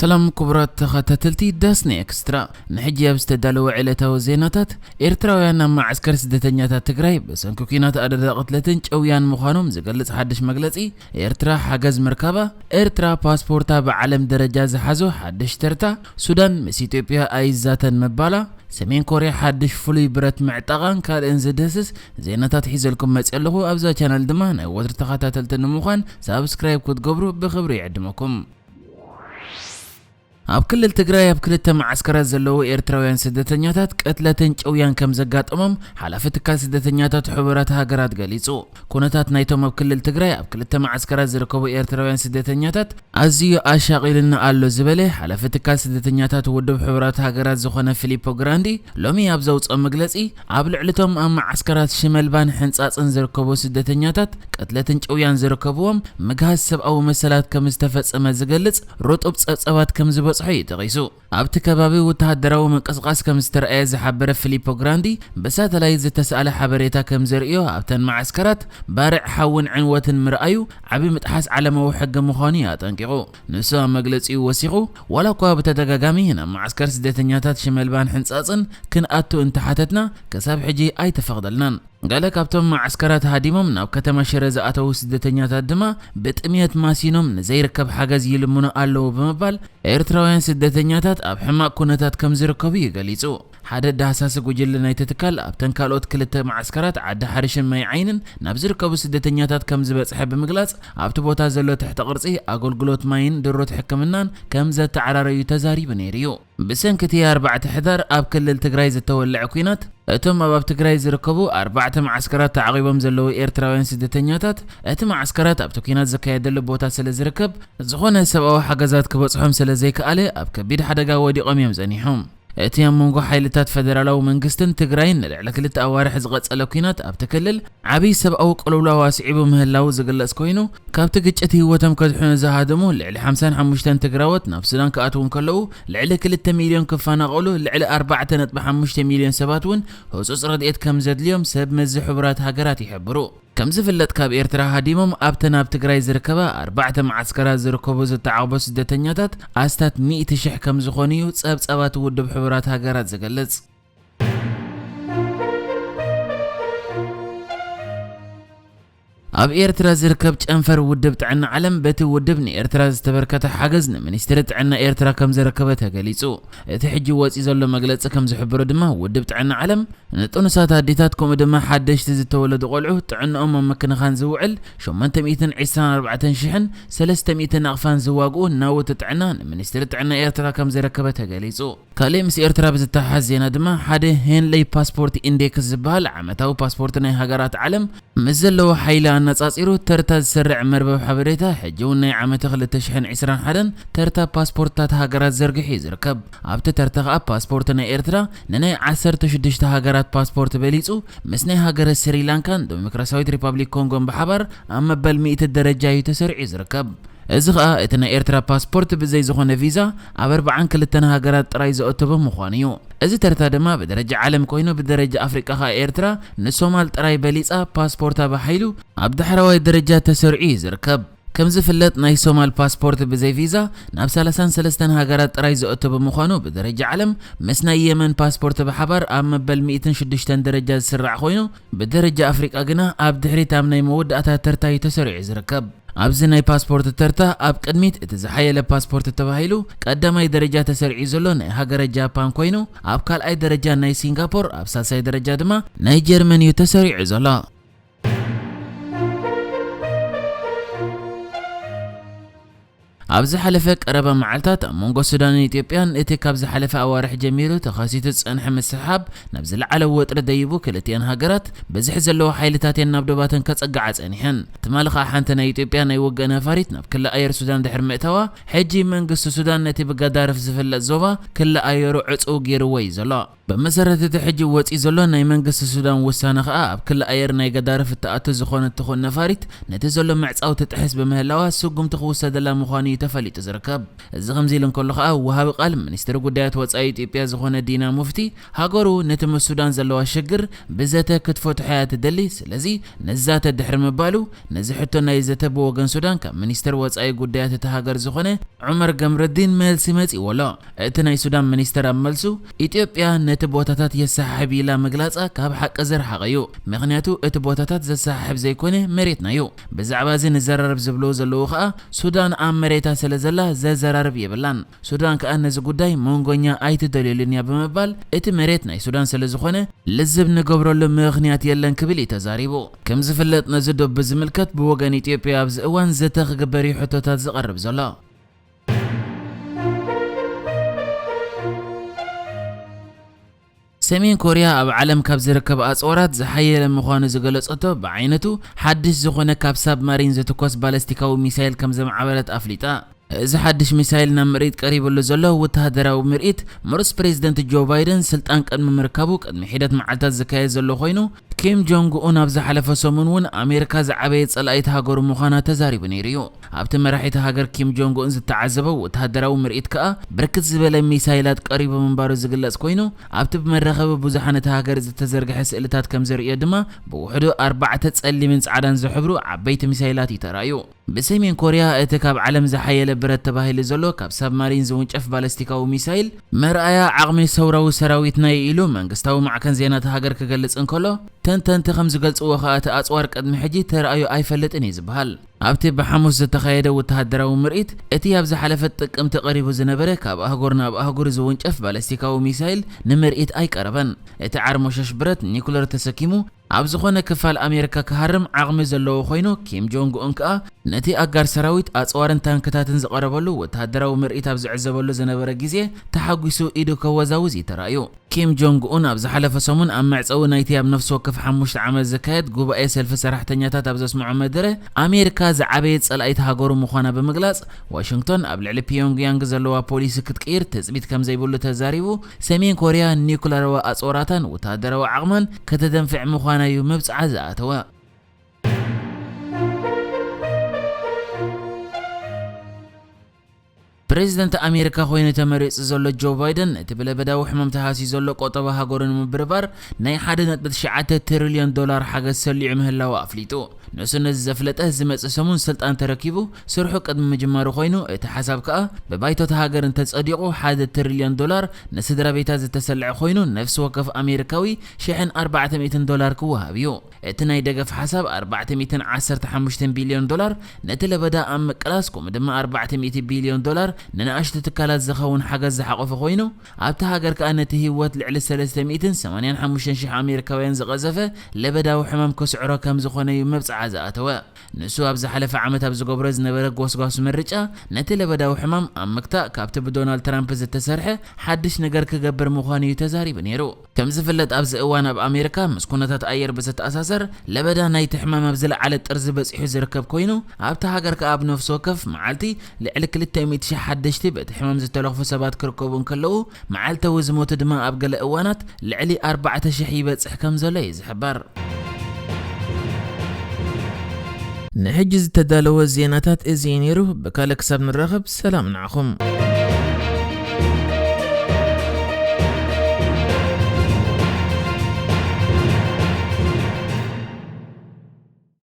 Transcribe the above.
ሰላም ክቡራት ተኸታተልቲ ዳስና ኤክስትራ፣ ንሕጂ ኣብ ዝተዳለወ ዕለታዊ ዜናታት፣ ኤርትራውያን ኣብ መዓስከር ስደተኛታት ትግራይ ብሰንኪ ኲናት ኣደዳ ቅትለትን ጨውያን ምዃኖም ዝገልጽ ሓድሽ መግለጺ፣ ኤርትራ ሓገዝ ምርካባ፣ ኤርትራ ፓስፖርታ ብዓለም ደረጃ ዝሓዞ ሓድሽ ተርታ፣ ሱዳን ምስ ኢትዮጵያ ኣይዛተን ምባላ፣ ሰሜን ኮርያ ሓድሽ ፍሉይ ብረት ምዕጣቓን ካልእን ዝድህስስ ዜናታት ሒዘልኩም መጽእ ኣለኹ። ኣብዛ ቻናል ድማ ናይ ወትሪ ተኸታተልቲ ንምዃን ሳብስክራይብ ክትገብሩ ብኽብሪ ይዕድመኩም። ኣብ ክልል ትግራይ ኣብ ክልተ መዓስከራት ዘለዉ ኤርትራውያን ስደተኛታት ቅትለትን ጭውያን ከም ዘጋጠሞም ሓላፊ ትካል ስደተኛታት ሕቡራት ሃገራት ገሊጹ። ኩነታት ናይቶም ኣብ ክልል ትግራይ ኣብ ክልተ መዓስከራት ዝርከቡ ኤርትራውያን ስደተኛታት ኣዝዩ ኣሻቒሉና ኣሎ ዝበለ ሓላፊ ትካል ስደተኛታት ውድብ ሕቡራት ሃገራት ዝኾነ ፊሊፖ ግራንዲ ሎሚ ኣብ ዘውፅኦ መግለፂ ኣብ ልዕሊቶም ኣብ መዓስከራት ሽመልባን ሕንፃፅን ዝርከቡ ስደተኛታት ቅትለትን ጭውያን ዝርከብዎም ምግሃስ ሰብኣዊ መሰላት ከም ዝተፈጸመ ዝገልጽ ርጡብ ጸብጸባት ከም ዝበጽሖ እዩ ጠቒሱ። ኣብቲ ከባቢ ወተሃደራዊ ምንቅስቓስ ከም ዝተረኣየ ዝሓበረ ፊሊፖ ግራንዲ ብሳተላይት ዝተሰኣለ ሓበሬታ ከም ዘርእዮ ኣብተን መዓስከራት ባርዕ ሓውን ዕንወትን ምርኣዩ ዓቢ ምጥሓስ ዓለማዊ ሕጊ ምዃኑ እዩ ኣጠንቂቑ። ንሱ ኣብ መግለጺኡ ወሲኹ፣ ዋላ እኳ ብተደጋጋሚ ናብ መዓስከር ስደተኛታት ሽመልባን ሕንጻጽን ክንኣቱ እንተሓተትና፣ ክሳብ ሕጂ ኣይተፈቕደልናን። ገለ ካብቶም መዓስከራት ሃዲሞም ናብ ከተማ ሽረ ዝኣተዉ ስደተኛታት ድማ ብጥምየት ማሲኖም ንዘይርከብ ሓገዝ ይልምኑ ኣለዉ ብምባል ኤርትራውያን ስደተኛታት ኣብ ሕማቕ ኩነታት ከም ዝርከቡ እዩ ገሊጹ። ሓደ ዳህሳሲ ጉጅለ ናይቲ ትካል ኣብተን ካልኦት ክልተ መዓስከራት ዓዲ ሓርሽን ማይ ዓይንን ናብ ዝርከቡ ስደተኛታት ከም ዝበጽሐ ብምግላጽ ኣብቲ ቦታ ዘሎ ትሕቲ ቅርጺ ኣገልግሎት ማይን ድሩት ሕክምናን ከም ዘተዓራረዩ ተዛሪቡ ነይሩ እዩ። ብሰንኪ እቲ ኣርባዕተ ሕዳር ኣብ ክልል ትግራይ ዝተወልዐ ኲናት እቶም ኣብ ኣብ ትግራይ ዝርከቡ ኣርባዕተ መዓስከራት ተዓቒቦም ዘለዉ ኤርትራውያን ስደተኛታት እቲ መዓስከራት ኣብቲ ኲናት ዝካየደሉ ቦታ ስለ ዝርከብ ዝኾነ ሰብኣዊ ሓገዛት ክበጽሖም ስለ ዘይከኣለ ኣብ ከቢድ ሓደጋ ወዲቖም እዮም ጸኒሖም። እቲ ኣብ መንጎ ሓይልታት ፈደራላዊ መንግስትን ትግራይን ንልዕሊ ክልተ ኣዋርሕ ዝቐጸለ ኲናት ኣብቲ ክልል ዓብዪ ሰብኣዊ ቅልውላው ኣስዒቡ ምህላዉ ዝግለጽ ኮይኑ፣ ካብቲ ግጭት ህይወቶም ከድሕኑ ዝሃደሙ ልዕሊ ሓምሳን ሓሙሽተን ትግራዎት ናብ ሱዳን ክኣትዉ እንከለዉ፣ ልዕሊ ክልተ ሚልዮን ክፈናቐሉ፣ ልዕሊ ኣርባዕተ ነጥቢ ሓሙሽተ ሚልዮን ሰባት እውን ህጹጽ ረድኤት ከም ዘድልዮም ሰብ መዚ ሕቡራት ሃገራት ይሕብሩ። ከም ዝፍለጥ ካብ ኤርትራ ሃዲሞም ኣብተን ኣብ ትግራይ ዝርከባ ኣርባዕተ መዓስከራት ዝርከቡ ዝተዓቕቡ ስደተኛታት ኣስታት ሚእቲ ሽሕ ከም ዝኾኑ እዩ ጸብጻባት ውድብ ሕቡራት ሃገራት ዝገልጽ። ኣብ ኤርትራ ዝርከብ ጨንፈር ውድብ ጥዕና ዓለም በቲ ውድብ ንኤርትራ ዝተበርከተ ሓገዝ ንሚኒስትሪ ጥዕና ኤርትራ ከም ዘረከበ ተገሊጹ። እቲ ሕጂ ወጺኡ ዘሎ መግለጺ ከም ዝሕብሮ ድማ ውድብ ጥዕና ዓለም ንጥኑሳት ኣዴታት ከምኡ ድማ ሓደሽቲ ዝተወለዱ ቆልዑ ጥዕንኦም ኣብ ምክንኻን ዝውዕል ሸሞንተ ሚእትን ዕስራን ኣርባዕተን ሽሕን ሰለስተ ሚእትን ናቕፋን ዝዋግኡ ናውቲ ጥዕና ንሚኒስትሪ ጥዕና ኤርትራ ከም ዘረከበ ተገሊጹ። ካልእ ምስ ኤርትራ ብዝተሓሓዝ ዜና ድማ ሓደ ሄንለይ ፓስፖርት ኢንዴክስ ዝበሃል ዓመታዊ ፓስፖርት ናይ ሃገራት ዓለም ምስ ዘለዎ ሓይሊ ኣነጻጺሩ ተርታ ዝሰርዕ መርበብ ሓበሬታ ሕጂ እውን ናይ ዓመተ ክልተ ሽሕን ዕስራን ሓደን ተርታ ፓስፖርትታት ሃገራት ዘርጊሑ እዩ ዝርከብ። ኣብቲ ተርታ ከኣ ፓስፖርት ናይ ኤርትራ ንናይ ዓሰርተ ሽዱሽተ ሃገራት ፓስፖርት በሊጹ ምስ ናይ ሃገረ ስሪላንካን ዲሞክራሲያዊት ሪፓብሊክ ኮንጎን ብሓባር ኣብ መበል ሚእቲ ደረጃ እዩ ተሰሪዑ ዝርከብ። እዚ ኸኣ እቲ ናይ ኤርትራ ፓስፖርት ብዘይ ዝኾነ ቪዛ ኣብ ኣርባዓን ክልተን ሃገራት ጥራይ ዘእተወ ምዃኑ እዩ። እዚ ተርታ ድማ ብደረጃ ዓለም ኮይኑ ብደረጃ ኣፍሪቃ ኸኣ ኤርትራ ንሶማል ጥራይ በሊጻ ፓስፖርታ ብሓይሉ ኣብ ዳሕረዋይ ደረጃ ተሰሪዑ እዩ ዝርከብ። ከም ዝፍለጥ ናይ ሶማል ፓስፖርት ብዘይ ቪዛ ናብ ሰላሳን ሰለስተን ሃገራት ጥራይ ዘእተወ ብምዃኑ ብደረጃ ዓለም ምስ ናይ የመን ፓስፖርት ብሓባር ኣብ መበል ሚእትን ሽዱሽተን ደረጃ ዝስራዕ ኮይኑ ብደረጃ ኣፍሪቃ ግና ኣብ ድሕሪት ኣብ ናይ መወዳእታ ተርታ እዩ ተሰሪዑ ዝርከብ። ኣብዚ ናይ ፓስፖርት ተርታ ኣብ ቅድሚት እቲ ዝሓየለ ፓስፖርት ተባሂሉ ቀዳማይ ደረጃ ተሰሪዑ ዘሎ ናይ ሃገረ ጃፓን ኮይኑ ኣብ ካልኣይ ደረጃ ናይ ሲንጋፖር ኣብ ሳልሳይ ደረጃ ድማ ናይ ጀርመን እዩ ተሰሪዑ ዘሎ። ኣብ ዝሓለፈ ቀረባ መዓልታት ኣብ መንጎ ሱዳንን ኢትዮጵያን እቲ ካብ ዝሓለፈ ኣዋርሕ ጀሚሩ ተኸሲቱ ዝጸንሐ ምስሕሓብ ናብ ዝለዓለ ወጥሪ ደይቡ ክልቲኣን ሃገራት ብዝሒ ዘለዎ ሓይልታተን ናብ ዶባተን ከጸግዓ ጸኒሐን። ትማሊ ከኣ ሓንቲ ናይ ኢትዮጵያ ናይ ውግእ ነፋሪት ናብ ክሊ ኣየር ሱዳን ድሕሪ ምእታዋ ሕጂ መንግስቲ ሱዳን ነቲ ብጋዳርፍ ዝፍለጥ ዞባ ክሊ ኣየሩ ዕጹው ገይርዎ እዩ ዘሎ። ብመሰረት እቲ ሕጂ ወፂኡ ዘሎ ናይ መንግስቲ ሱዳን ውሳነ ከኣ፣ ኣብ ክሊ ኣየር ናይ ገዳርፍ እትኣቱ ዝኾነት ትኹን ነፋሪት፣ ነቲ ዘሎ ምዕፃው ትጥሕስ ብምህላዋ፣ ስጉምቲ ክውሰደላ ምዃኑ እዩ ተፈሊጡ ዝርከብ። እዚ ከምዚ ኢሉ እንከሎ ከኣ፣ ወሃቢ ቃል ሚኒስትሪ ጉዳያት ወጻኢ ኢትዮጵያ ዝኾነ ዲና ሙፍቲ፣ ሃገሩ ነቲ ምስ ሱዳን ዘለዋ ሽግር ብዘተ ክትፈትሖ እያ ትደሊ፣ ስለዚ ንዛተ ድሕሪ ምባሉ፣ ነዚ ሕቶ ናይ ዘተ ብወገን ሱዳን ካብ ሚኒስትር ወጻኢ ጉዳያት እታ ሃገር ዝኾነ ዑመር ገምረዲን መልሲ መጺእዎ ኣሎ። እቲ ናይ ሱዳን ሚኒስተር ኣብ መልሱ፣ ኢትዮጵያ ነቲ ቦታታት የሰሓሕብ ኢላ ምግላጻ ካብ ሓቂ ዝረሓቐ እዩ። ምኽንያቱ እቲ ቦታታት ዘሰሓሕብ ዘይኮነ መሬትና እዩ። ብዛዕባ እዚ ንዘራረብ ዝብልዎ ዘለዉ ከኣ፣ ሱዳን ኣብ መሬታ ስለ ዘላ ዘዘራርብ የብላን። ሱዳን ከኣ ነዚ ጉዳይ መንጎኛ ኣይትደልየሉን እያ ብምባል፣ እቲ መሬት ናይ ሱዳን ስለ ዝኾነ ልዝብ ንገብረሉ ምኽንያት የለን ክብል እዩ ተዛሪቡ። ከም ዝፍለጥ ነዚ ዶብ ብዝምልከት ብወገን ኢትዮጵያ ኣብዚ እዋን ዘተ ክግበር እዩ ሕቶታት ዝቐርብ ዘሎ። ሰሜን ኮርያ ኣብ ዓለም ካብ ዝርከብ ኣጽዋራት ዝሓየለ ምዃኑ ዝገለጸቶ ብዓይነቱ ሓድሽ ዝኾነ ካብ ሳብማሪን ዝትኮስ ባለስቲካዊ ሚሳይል ከም ዘማዕበለት ኣፍሊጣ። እዚ ሓድሽ ሚሳይል ናብ ምርኢት ቀሪብሉ ዘሎ ወተሃደራዊ ምርኢት፣ ምስ ፕሬዝደንት ጆ ባይደን ስልጣን ቅድሚ ምርካቡ ቅድሚ ሒደት መዓልታት ዝካየድ ዘሎ ኮይኑ፣ ኪም ጆንግ ኡን ኣብ ዝሓለፈ ሰሙን እውን ኣሜሪካ ዝዓበየ ጸላኢት ሃገሩ ምዃና ተዛሪቡ ነይሩ እዩ። ኣብቲ መራሒት ሃገር ኪም ጆንግ ኡን ዝተዓዘበ ወተሃደራዊ ምርኢት ከኣ ብርክት ዝበለ ሚሳይላት ቀሪቡ ምንባሩ ዝግለጽ ኮይኑ፣ ኣብቲ ብመራኸቢ ብዙሓን እታ ሃገር ዝተዘርግሐ ስእልታት ከም ዘርእዮ ድማ ብውሕዱ ኣርባዕተ ጸሊምን ጻዕዳን ዝሕብሩ ዓበይቲ ሚሳይላት እዩ ተራእዩ። ብሰሜን ኮርያ እቲ ካብ ዓለም ዝሓየለ ብረት ተባሂሉ ዘሎ ካብ ሳብማሪን ዝውንጨፍ ባለስቲካዊ ሚሳይል መርኣያ ዓቕሚ ሰውራዊ ሰራዊትና እዩ ኢሉ መንግስታዊ ማዕከን ዜና እታ ሃገር ክገልጽ እንከሎ፣ ተንተንቲ ከም ዝገልጽዎ ከኣ እቲ ኣጽዋር ቅድሚ ሕጂ ተራእዩ ኣይፈልጥን እዩ ዝበሃል። ኣብቲ ብሓሙስ ዝተኻየደ ወተሃደራዊ ምርኢት፣ እቲ ኣብ ዝሓለፈት ጥቅምቲ ቀሪቡ ዝነበረ ካብ ኣህጉር ናብ ኣህጉር ዝውንጨፍ ባለስቲካዊ ሚሳይል ንምርኢት ኣይቀረበን። እቲ ዓርሞሸሽ ብረት ኒኩለር ተሰኪሙ ኣብ ዝኾነ ክፋል ኣሜሪካ ክሃርም ዓቕሚ ዘለዎ ኮይኑ፣ ኪም ጆንግ ኡን ከኣ ነቲ ኣጋር ሰራዊት፣ ኣጽዋርን ታንክታትን ዝቐረበሉ ወተሃደራዊ ምርኢት ኣብ ዝዕዘበሉ ዝነበረ ግዜ ተሓጒሱ ኢዱ ከወዛውዝ እዩ ተራእዩ። ኪም ጆንግ ኡን ኣብ ዝሓለፈ ሰሙን ኣብ መዕጸዊ ናይቲ ኣብ ነፍሲ ወከፍ ሓሙሽተ ዓመት ዝካየድ ጉባኤ ሰልፊ ሰራሕተኛታት ኣብ ዘስምዖ መደረ፣ ኣሜሪካ ዝዓበየት ጸላኢት ሃገሩ ምዃና ብምግላጽ፣ ዋሽንግቶን ኣብ ልዕሊ ፒዮንግያንግ ዘለዋ ፖሊሲ ክትቅይር ትጽቢት ከም ዘይብሉ ተዛሪቡ፣ ሰሜን ኮርያ ኒኩለራዊ ኣጽዋራታን ወተሃደራዊ ዓቕማን ከተደንፍዕ ምዃና እዩ መብጽዓ ዝኣተወ። ፕሬዚደንት ኣሜሪካ ኮይኑ ተመሪጹ ዘሎ ጆ ባይደን፣ ነቲ ብለበዳዊ ሕማም ተሃስዩ ዘሎ ቆጠባ ሃገሩ ንምብርባር ናይ ሓደ ነጥቢ ትሽዓተ ትሪልዮን ዶላር ሓገዝ ሰሊዑ ምህላዉ ኣፍሊጡ። ንሱ ነዚ ዘፍለጠ፣ ዝመጽእ ሰሙን ስልጣን ተረኪቡ ስርሑ ቅድሚ ምጅማሩ ኮይኑ፣ እቲ ሓሳብ ከኣ ብባይቶ እታ ሃገር እንተጸዲቑ፣ ሓደ ትሪልዮን ዶላር ንስድራ ቤታት ዝተሰልዐ ኮይኑ፣ ነፍሲ ወከፍ ኣሜሪካዊ ሽሕን ኣርባዕተ ሚእትን ዶላር ክወሃብ እዩ። እቲ ናይ ደገፍ ሓሳብ ኣርባዕተ ሚእትን ዓሰርተ ሓሙሽተን ቢልዮን ዶላር ነቲ ለበዳ ኣብ ምቅላስ፣ ከምኡ ድማ ኣርባዕተ ሚእቲ ቢልዮን ዶላር ንንኣሽቱ ትካላት ዝኸውን ሓገዝ ዝሓቖፈ ኮይኑ፣ ኣብታ ሃገር ከኣ ነቲ ህይወት ልዕሊ ሰለስተ ሚእትን ሰማንያን ሓሙሽተን ሽሕ ኣሜሪካውያን ዝቐዘፈ ለበዳዊ ሕማም ክስዕሮ ከም ዝኾነ እዩ መብጽዓ ዝኣተወ። ንሱ ኣብ ዝሓለፈ ዓመት ኣብ ዝገብሮ ዝነበረ ጎስጓስ ምርጫ፣ ነቲ ለበዳዊ ሕማም ኣብ ምግታእ ካብቲ ብዶናልድ ትራምፕ ዝተሰርሐ ሓድሽ ነገር ክገብር ምዃኑ እዩ ተዛሪቡ ነይሩ። ከም ዝፍለጥ፣ ኣብዚ እዋን ኣብ ኣሜሪካ ምስ ኩነታት ኣየር ብዝተኣሳሰር ለበዳ ናይቲ ሕማም ኣብ ዝለዓለ ጥርዚ በጺሑ ዝርከብ ኮይኑ፣ ኣብታ ሃገር ከኣ ኣብ ነፍሲ ወከፍ መዓልቲ ልዕሊ ክልተ ሚእቲ ሽሕ ሓደሽቲ በቲ ሕማም ዝተለኽፉ ሰባት ክርከቡ እንከለዉ፣ መዓልታዊ ዝሞቱ ድማ ኣብ ገለ እዋናት ልዕሊ ኣርባዕተ ሽሕ ይበጽሕ ከም ዘሎ እዩ ዝሕበር። ንሕጂ ዝተዳለወ ዜናታት እዚ እዩ ነይሩ። ብካልእ ክሳብ ንራኸብ፣ ሰላም ንዓኹም።